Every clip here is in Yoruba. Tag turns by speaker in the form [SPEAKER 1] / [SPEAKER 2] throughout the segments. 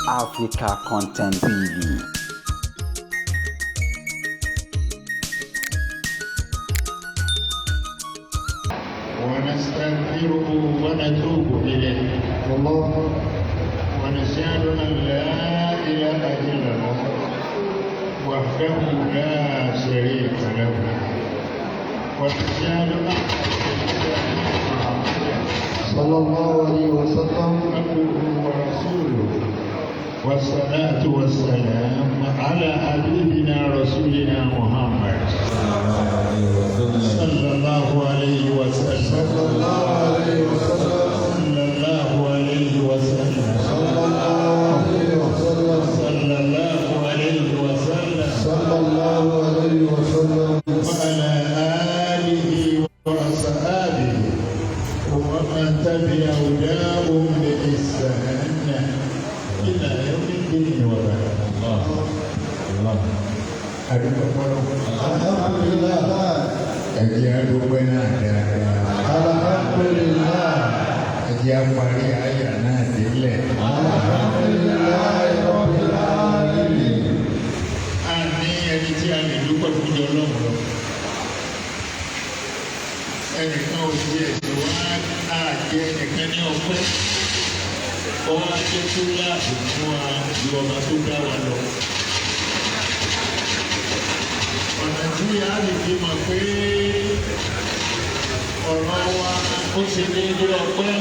[SPEAKER 1] Africa Content TV.
[SPEAKER 2] ونستغفره ونتوب إليه.
[SPEAKER 3] الله.
[SPEAKER 2] ونشهد أن لا إله إلا الله وحده لا شريك له، ونشهد أن سيدنا محمدا
[SPEAKER 3] صلى الله عليه وسلم
[SPEAKER 2] عبده ورسوله، والصلاة والسلام على حبيبنا رسولنا محمد صلى الله عليه وسلم.
[SPEAKER 3] صلى الله عليه وسلم.
[SPEAKER 2] صلى الله عليه وسلم.
[SPEAKER 3] صلى الله عليه وسلم.
[SPEAKER 2] صلى الله عليه وسلم.
[SPEAKER 3] صلى الله عليه وسلم.
[SPEAKER 2] وعلى آله وأصحابه ومن تبع هداهم بإحسان إلى يوم الدين، وبعد.
[SPEAKER 4] الله الله.
[SPEAKER 2] Adúpẹ́ fọ́lọ́run.
[SPEAKER 3] الحمد لله.
[SPEAKER 2] Ẹ jẹ́ a dúpẹ́ náà dáadáa.
[SPEAKER 3] الحمد لله.
[SPEAKER 2] Ẹ jẹ́ a parí àyà náà délẹ̀.
[SPEAKER 3] الحمد لله رب العالمين.
[SPEAKER 2] A ní ẹni tí a lè dúpẹ́ fún jọ Ọlọ́run lọ. Ẹnìkan ò sí ẹ̀sìn wá àjẹ ẹnìkan ní ọpẹ́. Ọwọ́ ajé tó láàbò fún wa ju ọba tó dá wa lọ. Ọ̀nà tí a lè fi mọ̀ pé ọ̀rọ̀ wa ó ṣe déédéé ọpẹ́.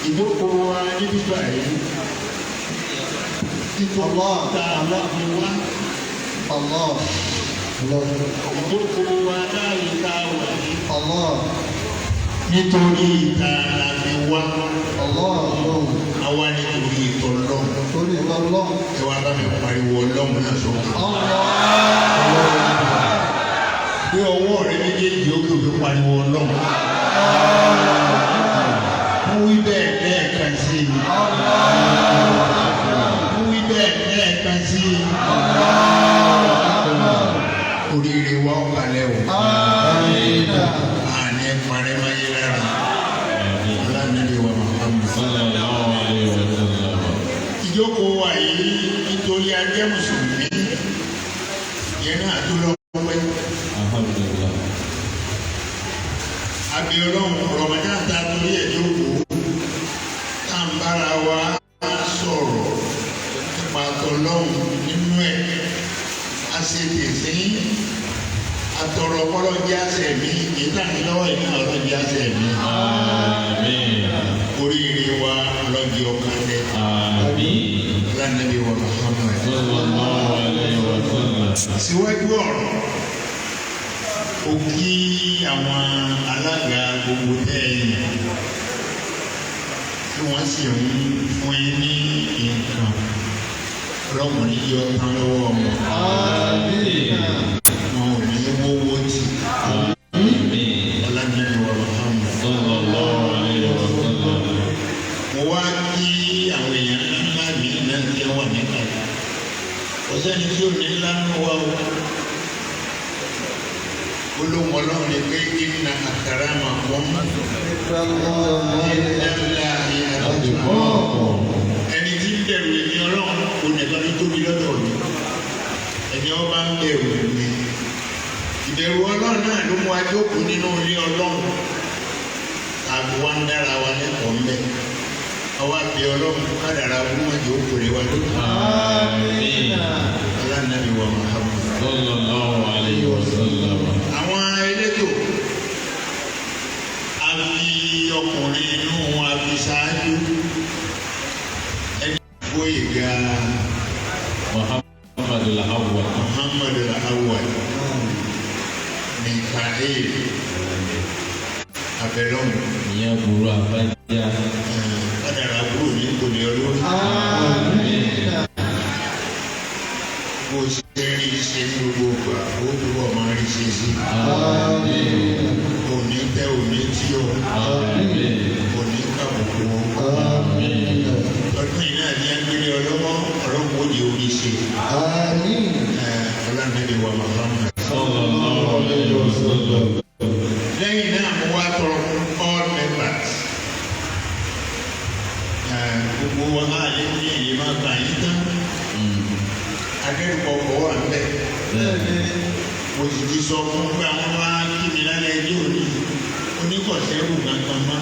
[SPEAKER 2] Ìjókòó wa níbí báyìí títọ́ ta aláfi wá.
[SPEAKER 3] الله الله.
[SPEAKER 2] Ìjókòó wa láàyè tá a wà ní.
[SPEAKER 3] الله.
[SPEAKER 2] Nítorí ìta la fi wá.
[SPEAKER 3] الله الله.
[SPEAKER 2] Àwa nítorí ìtọ́lọ́run.
[SPEAKER 3] Torí Allah.
[SPEAKER 2] Ẹ wá bá mi pariwo Ọlọ́run náà sókè.
[SPEAKER 3] الله.
[SPEAKER 2] Bí ọwọ́ rẹ méjèèjì ó kò fi pariwo Ọlọ́run. Wí bẹ́ẹ̀ lẹ́ẹ̀kan sí i. Wí bẹ́ẹ̀ lẹ́ẹ̀kan sí i. Oríire wa ó kalẹ̀ o.
[SPEAKER 3] آمين.
[SPEAKER 2] Àní parẹ́ máyé lára. Ọlánàbí wa Muhammad.
[SPEAKER 4] صلى الله عليه وسلم.
[SPEAKER 2] Ìjókòó wa yìí, nítorí a jẹ́ mùsùlùmí yẹn náà tó lọ́pẹ́.
[SPEAKER 4] الحمد لله.
[SPEAKER 2] Àbí Ọlọ́run, Ramadan ta torí ẹ̀ jókòó tá à ń bára wa sọ̀rọ̀ nípa tọlọ́run nínú ẹ̀, a ṣe tèsí àtọ̀rọ̀ ọlọ́jẹ́ àṣẹ mi ìtàn lọ́wọ́ ìná ọlọ́jẹ́ àṣẹ mi.
[SPEAKER 4] آمين.
[SPEAKER 2] Oríire wa ọlọ́jẹ́ ọkàn lẹ̀.
[SPEAKER 4] آمين.
[SPEAKER 2] Ọlánàbí wa Muhammad.
[SPEAKER 4] صلى الله عليه وسلم.
[SPEAKER 2] Síwájú ọ̀rọ̀, ó kí àwọn alága gbogbo tẹ́ẹ̀yìn tí wọ́n sì ń fún yín ní nǹkan, ọlọ́kùnrin yọ tán lọ́wọ́ wọn.
[SPEAKER 3] آمين.
[SPEAKER 2] Wọn ò ní wówó tì.
[SPEAKER 4] آمين.
[SPEAKER 2] Ọlánàbí wa Muhammad.
[SPEAKER 4] صلى الله عليه وسلم.
[SPEAKER 2] Mo wá kí àwọn èèyàn ńlá mi náà tí wọ́n wà níkàlẹ̀. Kò sẹ́ni tí ò ní ńlá nù wá o. Olóhùn Ọlọ́run ni pé إن أكرمكم عند الله أتقاكم. Ẹni tí ń bẹ̀rù èmi Ọlọ́run kò nìkan ló tóbi lọ́dọ̀ mi. Ẹni ọba ń bẹ̀rù mi. Ìbẹ̀rù Ọlọ́run náà ló mú ajókòó nínú ilé Ọlọ́run. Tàbí wá ń dára wa lẹ́kọ̀ọ́ ńbẹ. Àwa bẹ̀ Ọlọ́run, kádàrá búmọ̀jì ó kò lè wa lójú.
[SPEAKER 4] آمين.
[SPEAKER 2] Ọlánàbí wa Muhammad.
[SPEAKER 4] صلى الله عليه وسلم.
[SPEAKER 2] Àwọn elétò, a fi ọkùnrin inú wọn a fi ṣáájú ẹni Gbóyèga.
[SPEAKER 4] محمد الأول.
[SPEAKER 2] Muhammad Awwal Mikael abẹ́lọ́mù.
[SPEAKER 4] Ìyẹn burú abájá.
[SPEAKER 2] Kádàrá kúrò ní kòlè olórí.
[SPEAKER 3] آمين.
[SPEAKER 2] Bó ṣe rí ṣe ní gbogbo ìgbà, ó túbọ̀ máa rí ṣe sí.
[SPEAKER 3] آمين.
[SPEAKER 2] Òní tẹ òní tí o.
[SPEAKER 4] آمين.
[SPEAKER 2] Òní kàbùkù o.
[SPEAKER 3] آمين.
[SPEAKER 2] Ọdún yìí náà ní agbélé ọlọ́mọ ọlọ́mọ ó di orí ṣe.
[SPEAKER 3] آمين.
[SPEAKER 2] Ọlọ́nàbí wa Muhammad.
[SPEAKER 4] صلى الله عليه وسلم.
[SPEAKER 2] Lẹ́yìn náà, mo wá tọrọ fún all members. máa kà yín tán. Adẹ́rùpọ̀pọ̀ wà ń bẹ̀. Mo sì ti sọ fún pé àwọn wá kí mi lálẹ́ ẹjọ́ òní oníkọ̀sẹ́rù kankan mọ́.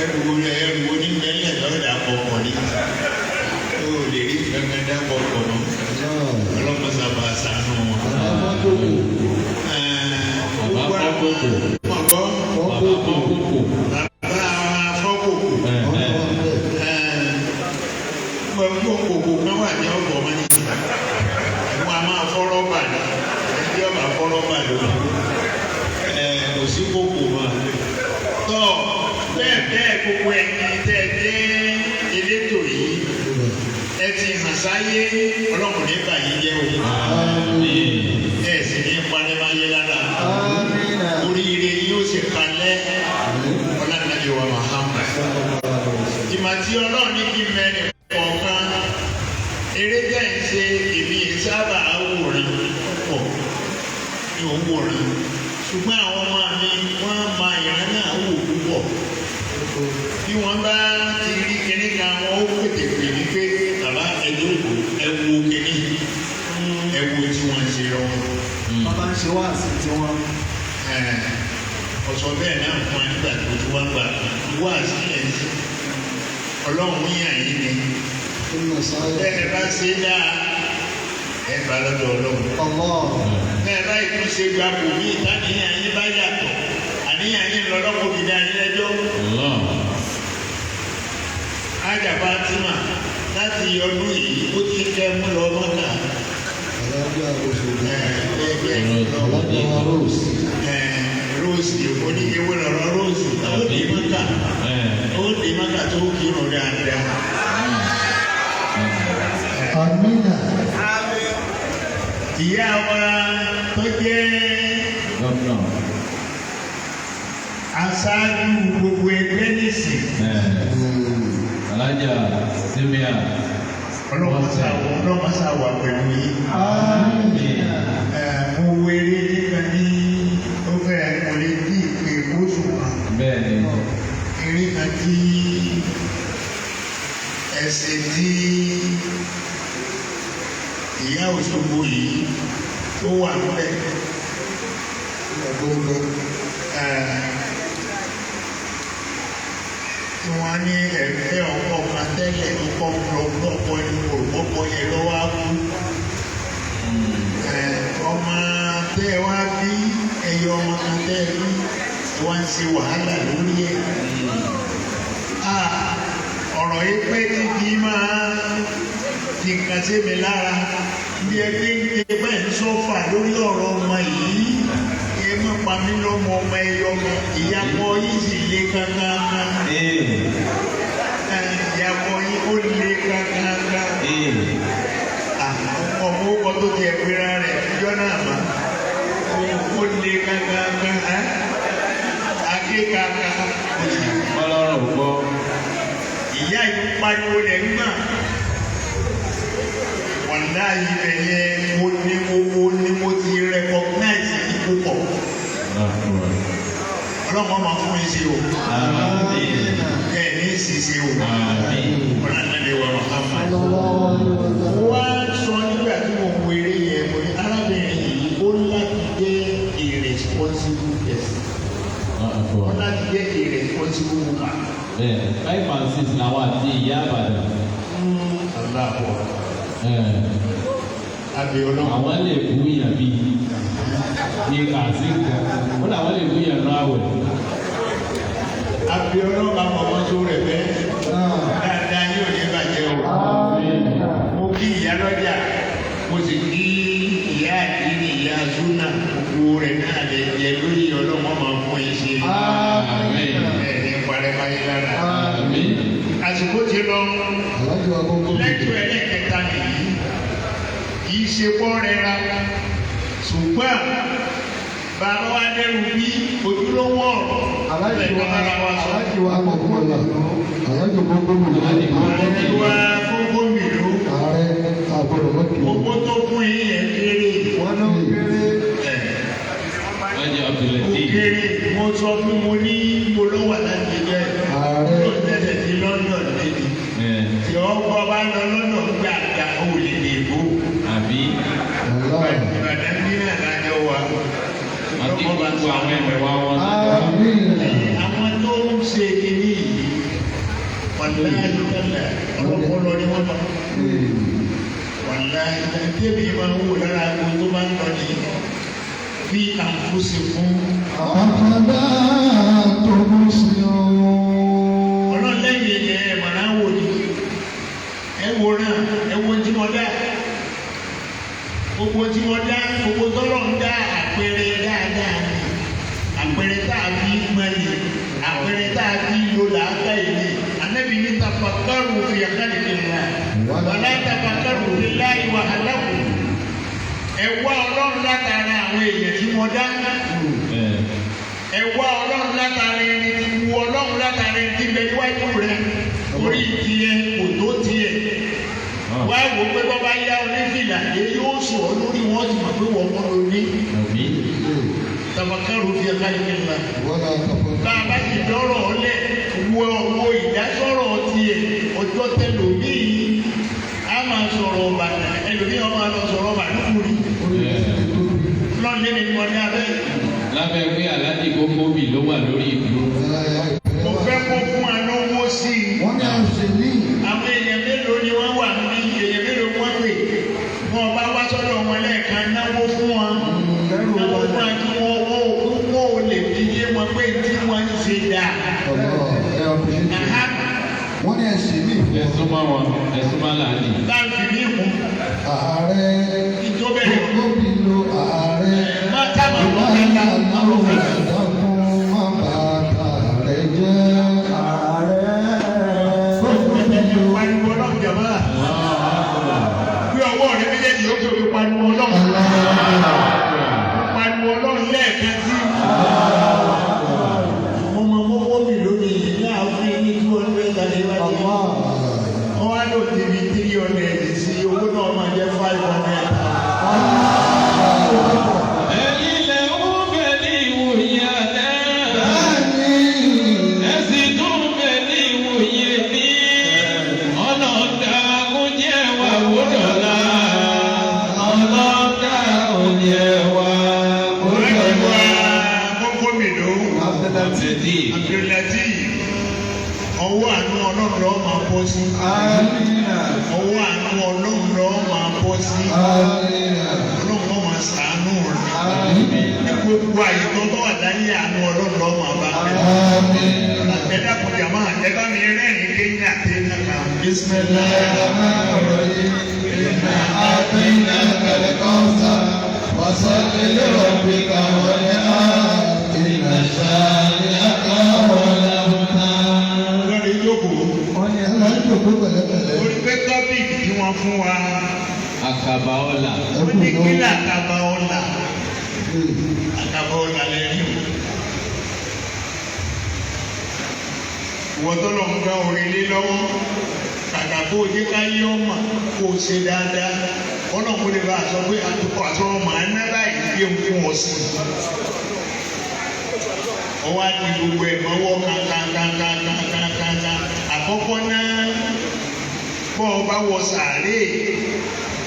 [SPEAKER 2] Ẹrù wo ẹrù wo ní mẹ́lẹ̀ lọ́dà pọ̀pọ̀ ní. Ó lè rí kankan dá pọ̀pọ̀ mọ́. Ọlọ́mọ sábà ṣàánú wọn.
[SPEAKER 4] Bàbá Fọ́kòkò.
[SPEAKER 2] Mọ̀gbọ́.
[SPEAKER 4] Bàbá Fọ́kòkò.
[SPEAKER 2] Bàbá Fọ́kòkò. Gbogbo kòkò kan wà ní ọ̀pọ̀ ọmọ ní. Wọ́n a máa fọ́ rọ́bà ní. Ẹni ọba fọ́ rọ́bà lónìí. Kò sí kòkò mọ́. Tọ́ bẹ́ẹ̀ bẹ́ẹ̀ gbogbo ẹ̀yin tẹ́ ẹ dé elétò yìí. Ẹ ti hàn sáyé ọlọ́run ní bàyí jẹ́ o.
[SPEAKER 4] Àmín.
[SPEAKER 2] Ẹ sì ní parẹ́máyé lára. Oríire yóò sì kalẹ̀ ọlọ́dúnrún wa Muhammad. Ìmọ̀ tí ọlọ́run ní kí mẹ́rin kọ̀ọ̀kan eré jẹ́ ń ṣe èmi sábà wòran pọ̀ ní òun wòran. Ṣùgbọ́n àwọn ọmọ mi wọ́n ma ìran náà wò púpọ̀. Bí wọ́n bá ti rí kinní kan, wọ́n ó pètè pè mí pé bàbá ẹni òkú ẹ wo kinní ẹ wo tí wọ́n ń ṣe lọ́wọ́.
[SPEAKER 5] Bàbá ń ṣe wáàsí tiwọn.
[SPEAKER 2] Ọ̀sọ̀ bẹ́ẹ̀ náà fún wa nígbà tó ti wá gbà wá sílẹ̀ sí ọlọ́run yàn yín ni bẹ́ẹ̀ bá ṣe dáa ẹ bá lọ́dọ̀ ọlọ́run bẹ́ẹ̀ bá ikú ṣe gba kò ní ìtàníyàn yín bá yàtọ̀ àníyàn yín lọ́lọ́kọ̀ fi dá yín lẹ́jọ́.
[SPEAKER 4] Allah.
[SPEAKER 2] Ájà Fatima láti ọdún yìí ó ti kẹ́ mú lọ mọ́kà Rose oníyewé lọ́rọ́ Rose ó dé mọ́kà ó dé mọ́kà tó kírun dáadáa.
[SPEAKER 3] Amina.
[SPEAKER 2] Ìyá wa tó jẹ́
[SPEAKER 4] Gómìnà.
[SPEAKER 2] aṣáájú gbogbo ẹgbẹ́ nìsín.
[SPEAKER 4] Alájà Símíà.
[SPEAKER 2] Ọlọ́mọṣà wà pẹ̀lú yín.
[SPEAKER 4] Àmín.
[SPEAKER 2] Mo wo eré nípa ní ó fẹ́ mo lè dí ìpè oṣù kan.
[SPEAKER 4] Bẹ́ẹ̀ni.
[SPEAKER 2] Eré kan tí ẹsẹ̀ tí ìyá Òṣogbo yìí tó wà níbẹ̀. Tí wọ́n ní ẹ̀fẹ́ ọkọ kan tẹ́lẹ̀ ọkọ lọ́pọ̀ ẹni òrùkọ́kọ́ yẹn lọ́wọ́ á kú. Ọmọ tẹ́ ẹ wá bí ẹyọ ọmọ kan tẹ́ ẹ bí wọ́n ń ṣe wàhálà lórí ẹ̀. Ọ̀rọ̀ yìí pé títí máa fi nǹkan sí mi lára bí ẹgbẹ́ ẹgbẹ́ ń sọ́fà lórí ọ̀rọ̀ ọmọ yìí ẹ má pa mí lọ́mọ ọmọ ẹyọ ọmọ ìyàpọ̀ yìí sì le kankan. Ìyàpọ̀ yìí ó le kankan. Ọmọ ọkọ tó ti ẹ̀pẹ́ra rẹ̀ jọ́ náà mà ó le kankan akékaka.
[SPEAKER 4] Ọlọ́run gbọ́.
[SPEAKER 2] Ìyá yìí ń pariwo rẹ̀ ń gbà. Wàláyé ibẹ̀ yẹn mo ní mo ní mo ti recognize ikú pọ̀. Ọlọ́run ọmọ fún yín sí o.
[SPEAKER 4] Àmín.
[SPEAKER 2] Ẹ ní ìsinsìn o.
[SPEAKER 4] Àmín.
[SPEAKER 2] Ọlọ́run wa Muhammad. Wá sọ nígbà tí mo wo eré yẹn mo ní arábìnrin yìí ó láti jẹ́ a responsible person. Ó láti jẹ́ a responsible woman.
[SPEAKER 4] Bẹ́ẹ̀ 5 and 6 làwọn àti ìyá Àbàdàn.
[SPEAKER 2] Aláàbọ̀. Àbí ọlọ́run.
[SPEAKER 4] Àwọn lè bú yàn bí ní kàásì kan. Ó làwọn lè bú yàn lọ àwẹ̀.
[SPEAKER 2] Àbí ọlọ́run àwọn ọmọ tó rẹ̀ bẹ́ẹ̀. Dáadáa yóò ní bàjẹ́ o. Mo kí ìyá lọ́jà, mo sì kí ìyá àdínní ìyá Zúnà gbogbo rẹ̀ náà lè jẹ lórí ọlọ́mọ máa fún yín ṣe.
[SPEAKER 4] Àmín.
[SPEAKER 2] Ẹ ní parẹ́pàyé lára.
[SPEAKER 4] Àmín.
[SPEAKER 2] Àsìkò ti lọ. Lẹ́tọ̀ ẹlẹ́kẹta nìyí. Kì í ṣe pọ́ rẹra. Ṣùgbọ́n bàbá wa dẹ́rù bí ojúlówó ọ̀rọ̀.
[SPEAKER 3] Aláàjì wa
[SPEAKER 2] Aláàjì
[SPEAKER 3] wa
[SPEAKER 2] wa kókó mìíràn.
[SPEAKER 3] Ààrẹ àgbọ̀dọ̀ mọ́kì.
[SPEAKER 2] Owó tó fún yín yẹn kéré.
[SPEAKER 3] Wọ́n náà kéré.
[SPEAKER 4] Alájà
[SPEAKER 2] Ó
[SPEAKER 4] Abdulateef.
[SPEAKER 2] kéré. Mo sọ fún mo ní mo ló wà láti jẹ́.
[SPEAKER 3] Ààrẹ.
[SPEAKER 2] Ó tẹ̀sẹ̀ sí London níbi. Tí ó
[SPEAKER 4] gbogbo àwọn ẹ̀mẹ̀wá wọn.
[SPEAKER 3] Amina.
[SPEAKER 2] Àwọn tó ń ṣe kínní yìí, wàláhì tálà, ọlọ́pọlọ ni wọ́n lọ. Wàláhì tẹ́bí máa ń wò lára aago tó máa ń lọ nìyí. Fi àǹfóṣe fún.
[SPEAKER 3] Afala tubsirun.
[SPEAKER 2] Ọlọ́run lẹ́yìn ẹ̀yẹ ẹ̀ mọ̀nà wò ni. Ẹ wo náà, ẹ wo tí mo dá. Gbogbo tí mo dá, gbogbo tọ́lọ̀ ń dá àpẹẹrẹ dáadáa ni. Àpẹẹrẹ tá a fi gbọ́n ni. Àpẹẹrẹ tá a fi lo làákà yìí ni. Ànábì ní tafakkaru fi khalqillah. Wala tafakkaru fillahi wahdahu. Ẹ wá Ọlọ́run látara àwọn èèyàn tí mo dá. Ẹ wá Ọlọ́run látara ẹni tí wú Ọlọ́run látara ẹni tí ń bẹ níwájú rẹ. Orí tiẹ̀ kò tó tiẹ̀. Wá wò ó pé bọ́ bá yá onífìlà èyí yóò sùn ọ́ lórí wọn ti mọ̀ pé wọ́n mọ́ lórí. Tafakkaru fi khalqillah.
[SPEAKER 3] Wala tafakkaru.
[SPEAKER 2] Bá a bá ti dọ́rọ̀ ọlẹ̀ wo wo ìdásọ̀rọ̀ tiẹ̀ ọjọ́ tẹlòmíì á máa sọ̀rọ̀ ọ̀bàdàn ẹlòmíì ó máa lọ sọ̀rọ̀ ọ̀bàdàn
[SPEAKER 3] Orí rẹ̀ ti tóbi.
[SPEAKER 2] lọ́ọ̀lẹ́ mi ni mo ní abẹ́.
[SPEAKER 4] Lábẹ́ pé Aláàjì Kókóbì ló wà lórí ìdúró.
[SPEAKER 2] Mo fẹ́ kó fún wa lówó sí i.
[SPEAKER 3] Wọ́n ní àṣìlí.
[SPEAKER 2] Àwọn èèyàn mélòó ni wọ́n wà ní èèyàn mélòó wọ́n pè wọ́n bá wá sọ́dọ̀ wọn lẹ́ẹ̀kan náwó fún wọn náwó fún wọn kí wọ́n wọ́n ò lè fi yé wọn pé tí wọ́n ń ṣe dáa.
[SPEAKER 3] Ọ̀dọ́ ẹ ọ̀pẹ̀ṣẹ̀.
[SPEAKER 2] Àhá,
[SPEAKER 3] Wọ́n ní àṣìlí.
[SPEAKER 4] Ẹ súnmọ́ wọn, ẹ súnmọ́ Aláàjì.
[SPEAKER 2] láǹfì mí kún
[SPEAKER 3] Ààrẹ
[SPEAKER 2] ìjọba ẹ̀yọ́.
[SPEAKER 3] gómìnà ààrẹ.
[SPEAKER 2] Má tábà
[SPEAKER 3] Ìwà
[SPEAKER 2] wọ́n kẹta
[SPEAKER 3] ìlànà ìdàkùn má bàtà rẹ̀ jẹ́. Ààrẹ gómìnà.
[SPEAKER 2] Pariwo ọlọ́run jàmbá. Bí ọwọ́ rẹ méjèèjì ó tóbi pariwo ọlọ́run. Pariwo ọlọ́run lẹ́ẹ̀kan sí. Mo mọ mọ́wọ́ mi lónìí yìí náà fún yín ní 200 and eighty. Wọ́n wá lò ti fi 300 sí owó náà máa jẹ́ 500.
[SPEAKER 4] Ẹ̀yin lẹ ń bẹ ní ìwòye àná. Ẹ sì tún bẹ ní ìwòye ní. Ọlọ́dà kò jẹ́ wà wó dọ̀la. Ọlọ́dà kò jẹ́ wà wó dọ̀la.
[SPEAKER 2] Kókó mi ló.
[SPEAKER 4] Àtẹ̀dí.
[SPEAKER 2] Abdulaziz, ọwọ́ àánú ọlọ́run lọ́ọ́ máa bọ́ sí. Ọwọ́ àánú ọlọ́run lọ́ọ́ máa bọ́ sí. Ọlọ́run ó máa ṣàánú rẹ̀. Ní gbogbo àyè tó bá wà láyé àánú ọlọ́run lọ́ọ́ máa bá bẹ̀. Ẹ dákun jàmá, ẹ bá mi rẹ́rìn-ín kéyìn àti nàkà.
[SPEAKER 3] Bismillahirrahmanirrahim. Inna a'tainaka al-kawthar. Fasalli li rabbika wanhar. Inna shani'aka huwal abtar.
[SPEAKER 2] Lọ́rin jókòó.
[SPEAKER 3] Wọ́n ní alájòkó pẹ̀lẹ́pẹ̀lẹ́.
[SPEAKER 2] Orí pé tọ́pìkì tí wọ́n fún wa.
[SPEAKER 4] Àkàbà ọ̀la.
[SPEAKER 2] Ó ní kí làkàbà ọ̀la. Àkàbà ọ̀la lẹ́rìí o. Ìwọ tó lọ ń gbá orin lé lọ́wọ́. Kàkà kó o jẹ́ ká yé ọmọ kó o ṣe dáadáa. Ọlọ́run lè bá a sọ pé àtúkọ̀ àti ọmọ àná báyìí gbé ń fún ọ sí. Ọwọ́ á di gbogbo ẹ̀ mọ́wọ́ kankankankankankankan. Àkọ́kọ́ náà bọ́ ọ bá wọ sàárè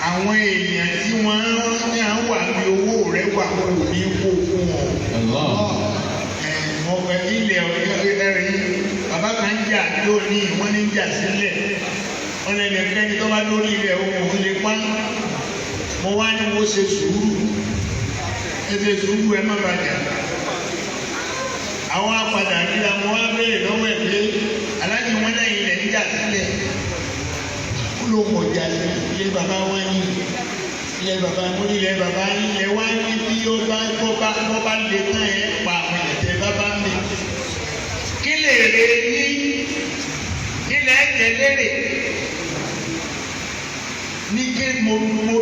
[SPEAKER 2] àwọn èèyàn tí wọ́n ní à ń wà bí owó rẹ̀ wà kò ní kó fún ọ. Ọ̀fẹ́ ilẹ̀ ẹ̀rín bàbá kan jà lónìí wọ́n ní jà sílẹ̀ wọ́n lẹ́nu ẹ̀kẹ́ni tó bá lórí ilẹ̀ òun ò lè pa. Mo wá ní mo ṣe sùúrù ẹ ṣe sùúrù ẹ má bàjẹ́. Àwọn apàdà ríra mo wá béèrè lọ́wọ́ ẹ̀ pé aláàjì wọn lẹ́yìn ilẹ̀ ń jà sílẹ̀ ó ló mọ̀ jà sí ilé bàbá wọn ní ilé bàbá mo ní ilé bàbá ní ilé wa ní bí ó bá bọ́ bá lè tán ẹ̀ pa àwọn ẹ̀jẹ̀ bàbá mi. Kí lè rè ní ilẹ̀ ẹ̀jẹ̀ lérè ní kí mo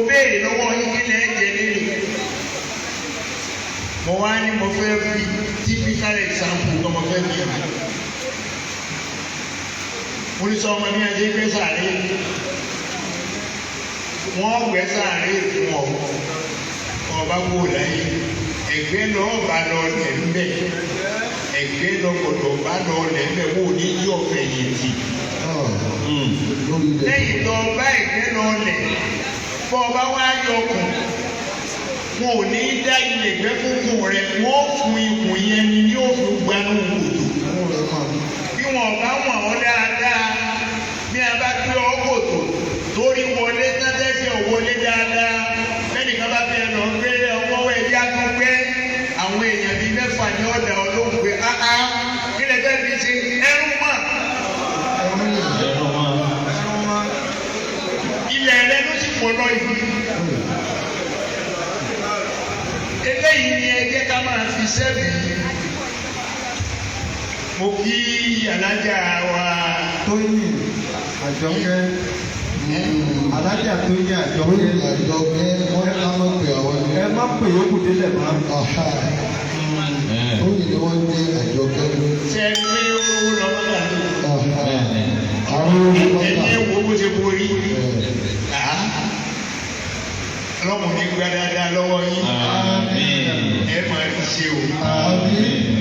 [SPEAKER 2] béèrè lọ́wọ́ yín kí lè ẹ̀jẹ̀ lérè. Mo wá ní mo fẹ́ fi typical example kan mo fẹ́ fi hàn. Mo ní sọ ọmọ ní ẹjẹ gbé sàárè. Wọ́n gbé sàárè fún ọ. Ọba kú láyé. Ẹ̀gbẹ́ lọ́ọ́ bá lọ lẹ̀ ń bẹ̀. Ẹ̀gbẹ́ lọ gbọdọ̀ bá lọ lẹ̀ ń bẹ̀ wò ní yọ̀ fẹ̀yìntì.
[SPEAKER 3] Lórí ilẹ̀.
[SPEAKER 2] Lẹ́yìn tó bá ẹ̀gbẹ́ lọ lẹ̀, bọ́ ọba wá yọkùn. Wọn ò ní dá ilẹ̀ gbẹ́ fúnkún rẹ̀, wọ́n fún ikùn yẹn ni yóò fi gbanú kòtò. Bí wọn bá wọ̀n ọ́ dáadáa, bí a bá gbé ọ kòtò torí wọlé tẹ́tẹ́sẹ̀ wọlé dáadáa, lẹ́nìkan bá fi ẹnu gbé ọwọ́ ẹ̀yà tó gbé àwọn èèyàn bíi mẹ́fà ní ọ̀dà ọlọ́run pé áá kílẹ̀ fẹ́ fi ṣe ẹrú mọ́. Ilẹ̀ rẹ ló sì pọ̀ lọ yìí. Eléyìí ni ẹ jẹ́ ká máa fi sẹ́ẹ̀bì yìí. Mo kí alájà wa.
[SPEAKER 5] Tóyìn Àjọkẹ́. Alájà Tóyìn Àjọkẹ́.
[SPEAKER 3] Àjọkẹ́ wọ́n ní ká má pè àwọn ní.
[SPEAKER 5] Ẹ má pè yókù délẹ̀ mọ́.
[SPEAKER 3] Tóyìn ni wọ́n jẹ́ Àjọkẹ́.
[SPEAKER 2] Ṣé ẹ pé owó lọ́wọ́ dàbí?
[SPEAKER 3] Àwọn olùkọ́
[SPEAKER 2] Ẹni ẹ wo bó ṣe borí. Ọlọ́mọ ní gbá dáadáa lọ́wọ́ yín. Ẹ máa fi ṣe o.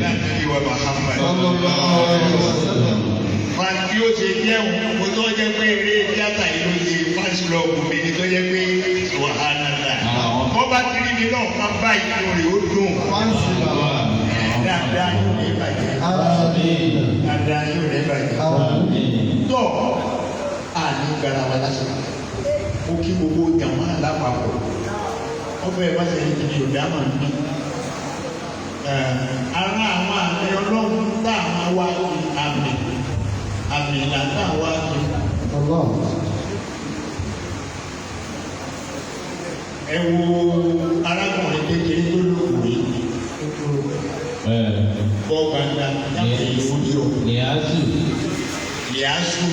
[SPEAKER 2] Láti fi wà Muhammad. Fàǹtí ó ti jẹun, mo tó jẹ́ pé eré tíátà yìí ló ṣe fáńsì lọ́ọ̀kù mi ni tó jẹ́ pé wàhálà náà. Wọ́n bá ti rí mi náà máa bá ìlú rẹ̀ ó dùn. Dáadáa yóò ní bàjẹ́. Dáadáa yóò ní bàjẹ́. Tọ́ àní garawa lásán. Ó kí gbogbo jàmá lápapọ̀. Wọ́n fẹ́ bá ṣe ní Yorùbá máa ń bí. Ara àwọn àmì ọlọ́run tá a máa wá àmì àmì là tá a wá kí. Ẹ wo arákùnrin kékeré tó lókun yìí. Bọ́ gbangba yàtọ̀ ìlú yọ.
[SPEAKER 4] Níyàsù.
[SPEAKER 2] Níyàsù.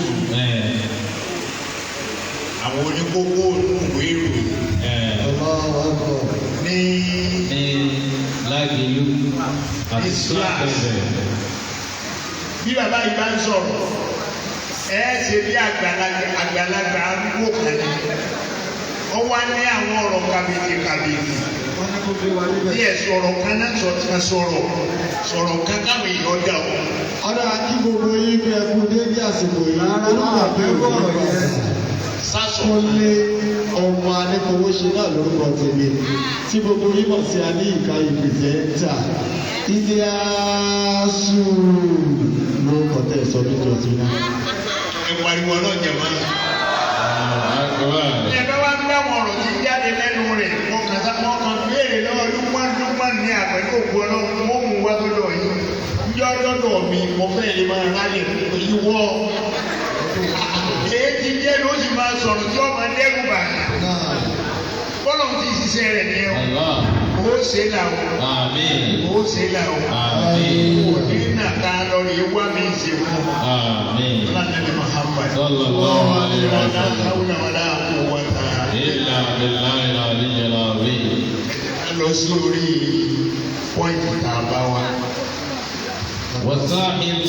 [SPEAKER 2] Àwọn oníkókó ìwé ìròyìn. Ní
[SPEAKER 4] Ní Lágìlú àti
[SPEAKER 2] Islas. Bí bàbá yìí bá ń sọ̀rọ̀, ẹ ṣe bí àgbàlagbà arúgbó kan ní. Ó wá ní àwọn ọ̀rọ̀ kàbìtì kàbìtì.
[SPEAKER 5] Wọ́n ní kó gbé wa níbẹ̀.
[SPEAKER 2] Bí ẹ sọ̀rọ̀ kan náà sọ̀rọ̀ sọ̀rọ̀ kan káwọn èèyàn dà o.
[SPEAKER 3] Ọ̀dà kí gbogbo yín bí ẹkú débi àsìkò yìí.
[SPEAKER 5] Rárá, àbẹ̀wò ọ̀rọ̀ yẹn.
[SPEAKER 2] Sásọ̀.
[SPEAKER 3] Kúnlé ọmọ Anífowóṣe náà lórúkọ tèmi tí gbogbo yín mọ̀ sí Aníyíká ìpìsẹ́ńtà. Iliasu lórúkọ tẹ̀ sọ níjọ sí náà.
[SPEAKER 2] Ẹ pariwo ọlọ́jà máa. Ẹ bá wá gbé àwọn ọ̀rọ̀ tí jáde lẹ́nu rẹ̀, mo kàn sá mo kàn béèrè lọ́wọ́ Lukman Lukman ní àpẹẹrẹ òkú ọlọ́run, mo mú wá sọ́dọ̀ yín. Yọ lọ́dọ̀ mi, mo fẹ́ lè máa rálẹ̀ ìwọ. Èyí ti jẹ́ ló sì máa sọ̀rọ̀ tí ọmọ dẹ́rù bà. Bọ́lọ̀ ti ṣiṣẹ́ rẹ̀ ní ẹ̀ o. Ó ṣe là o.
[SPEAKER 4] Àmín.
[SPEAKER 2] Ó ṣe là o.
[SPEAKER 4] Àmín.
[SPEAKER 2] Òní náà ká lọ rí wá mi ṣe fún.
[SPEAKER 4] Àmín.
[SPEAKER 2] Lánàá Muhammad.
[SPEAKER 4] Sallallahu alaihi wa
[SPEAKER 2] La
[SPEAKER 4] sallam.
[SPEAKER 2] hawla wala quwwata.
[SPEAKER 4] Illa billahi al-aliyyil azim.
[SPEAKER 2] Ẹ lọ sí orí pọ́ìntì tá a bá wa.
[SPEAKER 4] وصاحب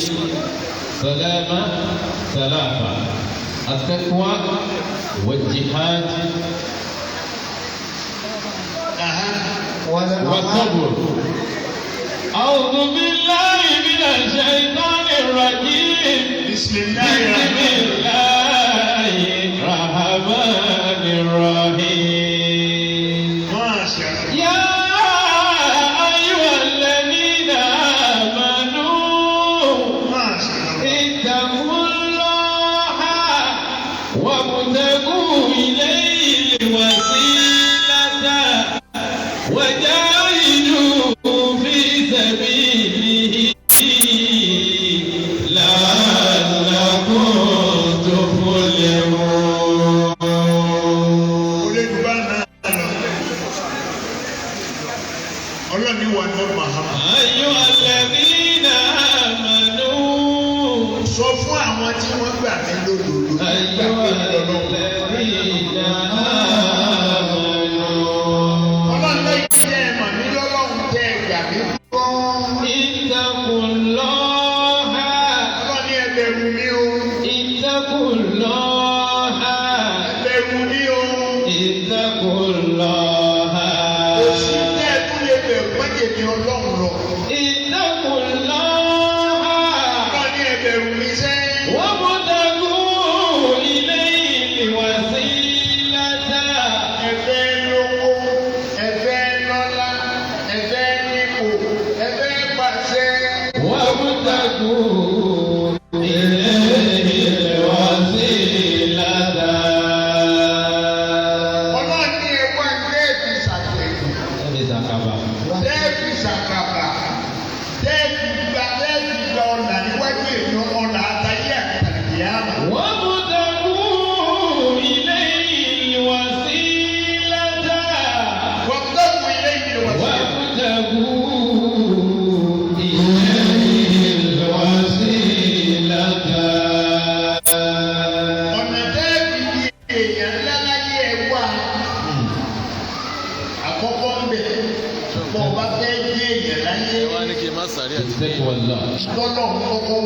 [SPEAKER 4] سلامة ثلاثة التقوى والجهاد والصبر. أعوذ بالله من الشيطان الرجيم.
[SPEAKER 2] بسم الله
[SPEAKER 4] بسم الله الرحمن الرحيم.
[SPEAKER 2] Masha Allah.
[SPEAKER 4] يا أيها الذين آمنوا
[SPEAKER 2] Masha Allah.
[SPEAKER 4] اتقوا الله وابتغوا إليه الوسيلة وجاهدوا في سبيله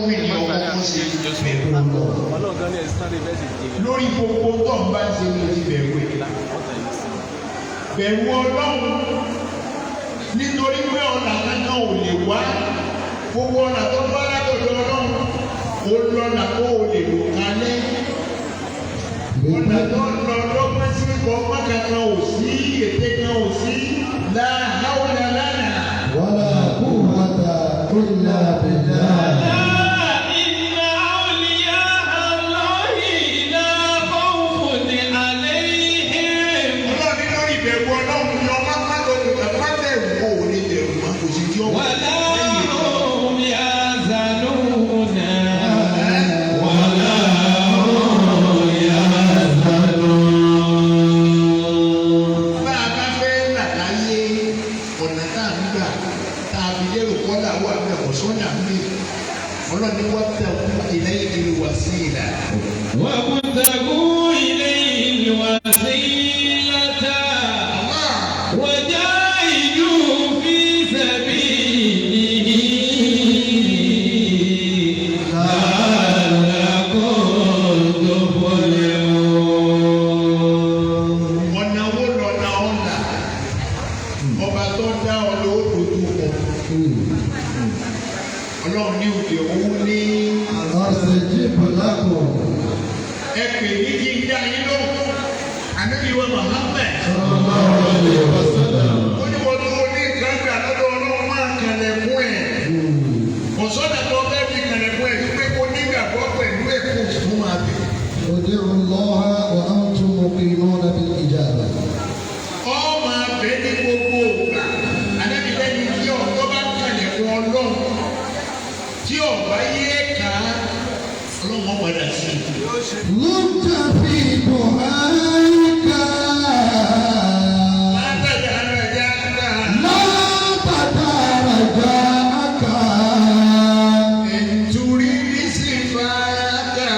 [SPEAKER 2] wí ní ọkọ kọ́ sí bẹ̀rù lórí gbogbo tó ń bá ń ṣe ní ti bẹ̀rù ẹ̀. Bẹ̀rù Ọlọ́run nítorí pé ọ̀nà kankan ò lè wá gbogbo ọ̀nà tó bá látọ̀dọ̀ Ọlọ́run ó lọ́nà kó o lè lò kalẹ̀ ọ̀nà tó lọ lọ́gbọ́n sí ọgbọ́n kankan ò sí ète kan ò sí láhàúlà lánàá.
[SPEAKER 3] ولا قوة إلا بالله.
[SPEAKER 4] إن أولياء الله لا خوف عليهم.
[SPEAKER 2] Ọlọ́run ní lórí ìbẹ̀rù Ọlọ́run ni ọmọ má lọ́dún kan má bẹ̀rù kó o lè bẹ̀rù má kò sí tí ó wà
[SPEAKER 4] ولا
[SPEAKER 2] lẹ́yìn ètò.
[SPEAKER 4] هم يحزنون ولا هم يحزنون.
[SPEAKER 2] Bá a bá fẹ́ là láyé ọ̀nà tá à ń gbà tá a fi lérò kọ́là wà bẹ́ẹ̀ kò sọ́nà ń bì. Ọlọ́run ní wọ́n tẹ̀ kú ilé ìlú wá sí ìlà.
[SPEAKER 4] وابتغوا إليه الوسيلة وجاهدوا في سبيله لعلكم تفلحون.
[SPEAKER 2] Ọ̀nà wo lọ́nà ọ̀nà? Ọba tó dá ọ ló dojú kọ. Ọlọ́run ní òde òun ní
[SPEAKER 3] أستجيب لكم.
[SPEAKER 2] ẹ pè ní kí n dá yín lóhùn. Ànábì wa Muhammad.
[SPEAKER 3] صلى الله عليه وسلم.
[SPEAKER 2] Ó ní wọ́n tó ní nǹkan gbà lọ́dọ̀ Ọlọ́run máa kànlẹ̀ fún ẹ̀. Kò sọ́dà tó fẹ́ fi kànlẹ̀ fún ẹ̀ wípé kó nígbàgbọ́ pẹ̀lú ẹ̀ kó fún wa bẹ̀.
[SPEAKER 3] ادعوا الله وأنتم موقنون بالإجابة.
[SPEAKER 2] Ọ máa bẹ ní gbogbo ògbà. Ànábì lẹ́ni tí ọ̀tọ́ bá kànlẹ̀ fún Ọlọ́run tí ọ̀bá yé ká Ọlọ́run ó padà sí i.
[SPEAKER 3] لج في دعائك.
[SPEAKER 2] Látàjà àràjà àgbà.
[SPEAKER 3] لا تدع رجاءك.
[SPEAKER 2] Nítorí ní sí fàákà.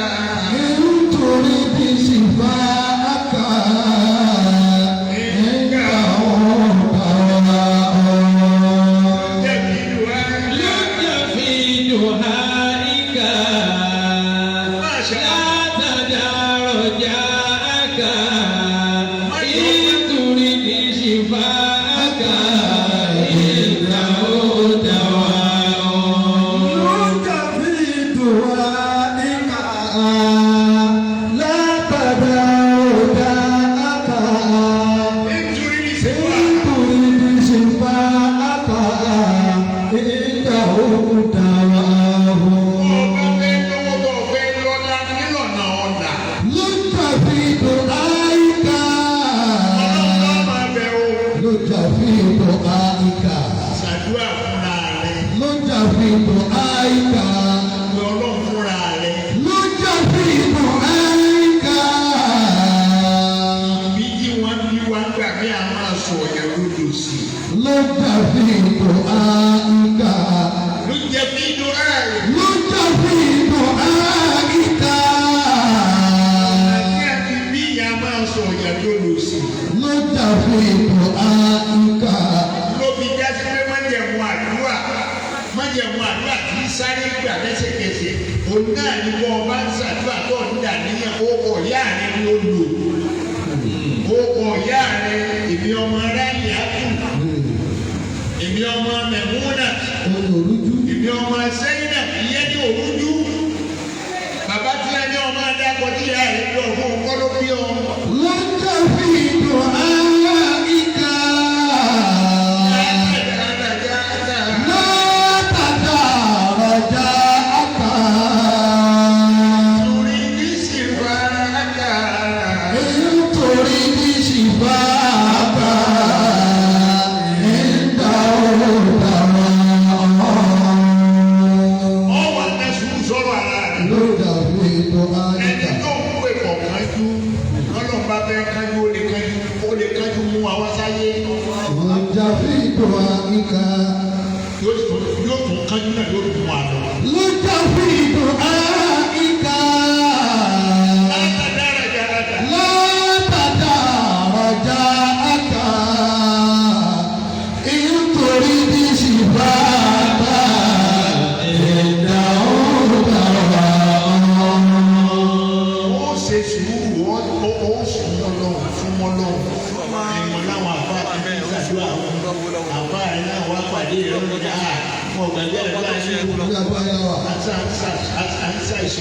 [SPEAKER 3] إن تريد شفاءك عنده دواء.
[SPEAKER 2] Jẹ̀bi ìlú
[SPEAKER 4] لج في دعائك لا تدع رجاءك إن تريد شفاءك إنه دواء.
[SPEAKER 3] لج في دعائك لا تدع رجاءك.
[SPEAKER 2] Nítorí ní sí
[SPEAKER 3] إن
[SPEAKER 2] fàákà.
[SPEAKER 3] تريد شفاءك عنده دواء.
[SPEAKER 2] Ọba fẹ́ lówó tó fẹ́ lọ́lá nílọ̀nà ọ̀nà.
[SPEAKER 3] لج في دعائك.
[SPEAKER 2] Ọlọ́run náà máa bẹ̀ o.
[SPEAKER 3] لج في دعائك.
[SPEAKER 2] Ṣàdúrà fúnra rẹ̀.
[SPEAKER 3] لج في دعائك.
[SPEAKER 2] Pé Ọlọ́run fúnra rẹ̀.
[SPEAKER 3] لج في دعائك.
[SPEAKER 2] Bí tí wọ́n bí wá ń gbà bí a máa sọ ọ̀yàn lódò sí.
[SPEAKER 3] لج في دعائك.
[SPEAKER 2] Ló jẹ́ bí inú ààrẹ.
[SPEAKER 3] لج في دعائك.
[SPEAKER 2] Àti àti bí ìyá máa sọ ọ̀yàn lódò sí.
[SPEAKER 3] لج في دعائك.
[SPEAKER 2] Ló fi já sí pé májẹ̀mú àdúrà májẹ̀mú àdúrà kì í sáré gbà lẹ́sẹ̀kẹsẹ̀. Òun náà ni bọ́ ọba ń ṣàdúrà tó ń dà níyẹn ó kọ̀ ìyá rẹ̀ ni ó lò. Ó kọ̀ ìyá rẹ̀ èmi ọmọ aráàlú àtù. Èmi ọmọ Mẹ̀múnà.
[SPEAKER 3] Olùrújú.
[SPEAKER 2] Èmi ọmọ Sẹ́yìnà ìyẹn ní òrújú. Bàbá tí a ní ọmọ adákọ̀ tí ìyá rẹ̀ lọ fún ọkọ ló bí ọ.
[SPEAKER 3] لج في دعائك. لا تدع رجاءك.
[SPEAKER 2] Torí ní sìnfàákà.
[SPEAKER 3] إن تريد شفاءك عنده دواء.
[SPEAKER 2] Ọwọ́ àtẹ̀sùn sọ̀rọ̀ ara rẹ̀.
[SPEAKER 3] لج في
[SPEAKER 2] Ẹni
[SPEAKER 3] دعائك.
[SPEAKER 2] tó ń pè pọ̀ kánjú lọ́lọ́run bá fẹ́ kánjú ó lè kánjú ó lè kánjú mú wa wá sáyé.
[SPEAKER 3] لج في دعائك.
[SPEAKER 2] Yóò tún kánjú náà yóò tún wa lọ.
[SPEAKER 3] لج في دعائك.
[SPEAKER 2] Látàdára jàràdà.
[SPEAKER 3] لا تدع رجاءك. إن تريد شفاءك عنده
[SPEAKER 6] ṣe sùúrù, ó ó súnmọ́ lọ́hùn, súnmọ́ lọ́hùn.
[SPEAKER 2] Ẹ̀wọ̀n láwọn àbá àti ìṣàdúrà àwọn àbá rẹ̀ náà wá pàdé rẹ̀ lónìí. Wọn gbàgbé àdúrà yìí.
[SPEAKER 6] Ní agbára wa.
[SPEAKER 2] Àti àǹsà ìṣòro.